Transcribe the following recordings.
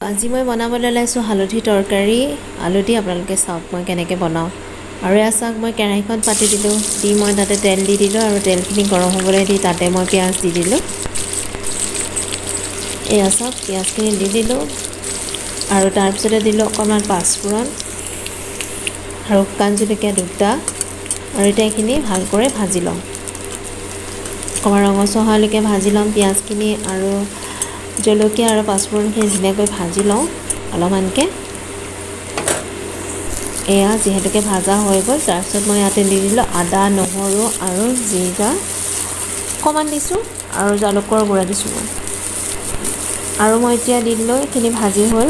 আজি মই বনাবলৈ ওলাইছোঁ হালধি তৰকাৰী আলু দি। আপোনালোকে চাওক মই কেনেকৈ বনাওঁ। আৰু এয়া চাওক, মই কেৰাহীখন পাতি দিলোঁ, দি মই তাতে তেল দি দিলোঁ আৰু তেলখিনি গৰম হ'বলৈ দি তাতে মই পিঁয়াজ দি দিলোঁ। এয়া চাওক, পিঁয়াজখিনি দি দিলোঁ আৰু তাৰপিছতে দিলোঁ অকণমান পাঁচফোৰণ আৰু শুকান জলকীয়া 2টা। আৰু এতিয়া এইখিনি ভালকৈ ভাজি লওঁ, অকণমান ৰঙচুৱা হোৱালৈকে ভাজি ল'ম। পিঁয়াজখিনি আৰু জলকীয়া আৰু পাঁচফোৰণখিনি ধুনীয়াকৈ ভাজি লওঁ অলপমানকৈ। এয়া যিহেতুকে ভাজা হৈ গ'ল, তাৰপিছত মই ইয়াতে দি দিলোঁ আদা, নহৰু আৰু জিৰা অকণমান দিছোঁ আৰু জালুকৰ গুড়া দিছোঁ মই। আৰু মই এতিয়া দি দিলোঁ, এইখিনি ভাজি হ'ল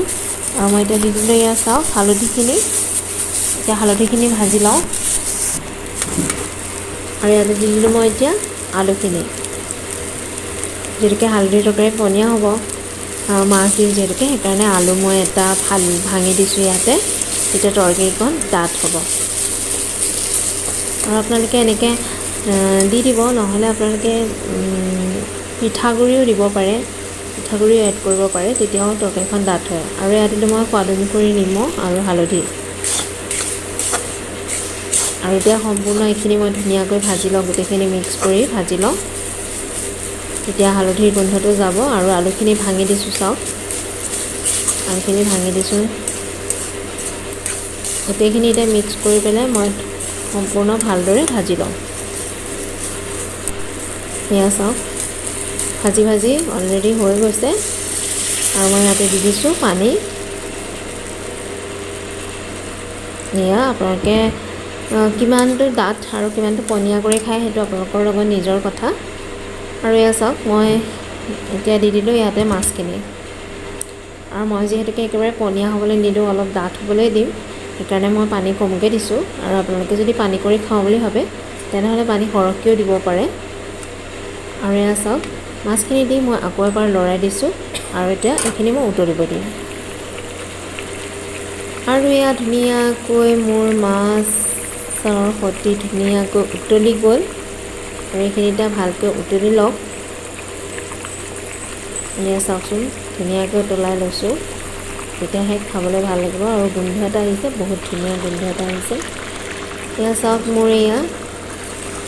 আৰু মই এতিয়া দি দিলোঁ, এয়া চাওক, হালধিখিনি। এতিয়া হালধিখিনি ভাজি লওঁ আৰু ইয়াতে দি দিলোঁ মই এতিয়া আলুখিনি। যিহেতুকে হালধি তৰকাৰী পনীয়া হ'ব আৰু মাছ দিম যিহেতুকে, সেইকাৰণে আলু মই এটা ফালি ভাঙি দিছোঁ ইয়াতে, তেতিয়া তৰকাৰীখন ডাঠ হ'ব। আৰু আপোনালোকে এনেকৈ দি দিব, নহ'লে আপোনালোকে পিঠাগুড়িও দিব পাৰে, পিঠাগুড়িও এড কৰিব পাৰে, তেতিয়াও তৰকাৰীখন ডাঠ হয়। আৰু ইয়াত দিলোঁ মই সোৱাদ অনুসৰি নিমখ আৰু হালধি। আৰু এতিয়া সম্পূৰ্ণ এইখিনি মই ধুনীয়াকৈ ভাজি লওঁ, গোটেইখিনি মিক্স কৰি ভাজি লওঁ, তেতিয়া হালধিৰ গোন্ধটো যাব। আৰু আলুখিনি ভাঙি দিছোঁ, চাওক, আলুখিনি ভাঙি দিছোঁ। গোটেইখিনি এতিয়া মিক্স কৰি পেলাই মই সম্পূৰ্ণ ভালদৰে ভাজি লওঁ। এয়া চাওক, ভাজি ভাজি অলৰেডি হৈ গৈছে। আৰু মই ইয়াতে দি দিছোঁ পানী। এয়া আপোনালোকে কিমানটো ডাঠ আৰু কিমানটো পনীয়া কৰি খায় সেইটো আপোনালোকৰ লগত নিজৰ কথা। আৰু এয়া চাওক, মই এতিয়া দি দিলোঁ ইয়াতে মাছখিনি। আৰু মই যিহেতুকে একেবাৰে পনীয়া হ'বলৈ নিদিওঁ, অলপ ডাঠ হ'বলৈ দিম, সেইকাৰণে মই পানী কমকৈ দিছোঁ। আৰু আপোনালোকে যদি পানী কৰি খাওঁ বুলি ভাবে তেনেহ'লে পানী সৰহকৈও দিব পাৰে। আৰু এয়া চাওক, মাছখিনি দি মই আকৌ এবাৰ লৰাই দিছোঁ আৰু এতিয়া এইখিনি মই উতলিব দিম। আৰু এয়া ধুনীয়াকৈ মোৰ মাছৰ সৈতে ধুনীয়াকৈ উতলি গ'ল। আৰু এইখিনি এতিয়া ভালকৈ উতলি লওক। এয়া চাওকচোন, ধুনীয়াকৈ উতলাই লৈছোঁ, তেতিয়াহে খাবলৈ ভাল লাগিব। আৰু গোন্ধ এটা আহিছে, বহুত ধুনীয়া গোন্ধ এটা আহিছে। এয়া চাওক, মোৰ এয়া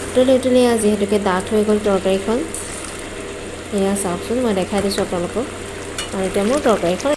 উতলি উতলি এয়া যিহেতুকে ডাঠ হৈ গ'ল তৰকাৰীখন। এয়া চাওকচোন, মই দেখাই দিছোঁ আপোনালোকক। আৰু এতিয়া মোৰ তৰকাৰীখন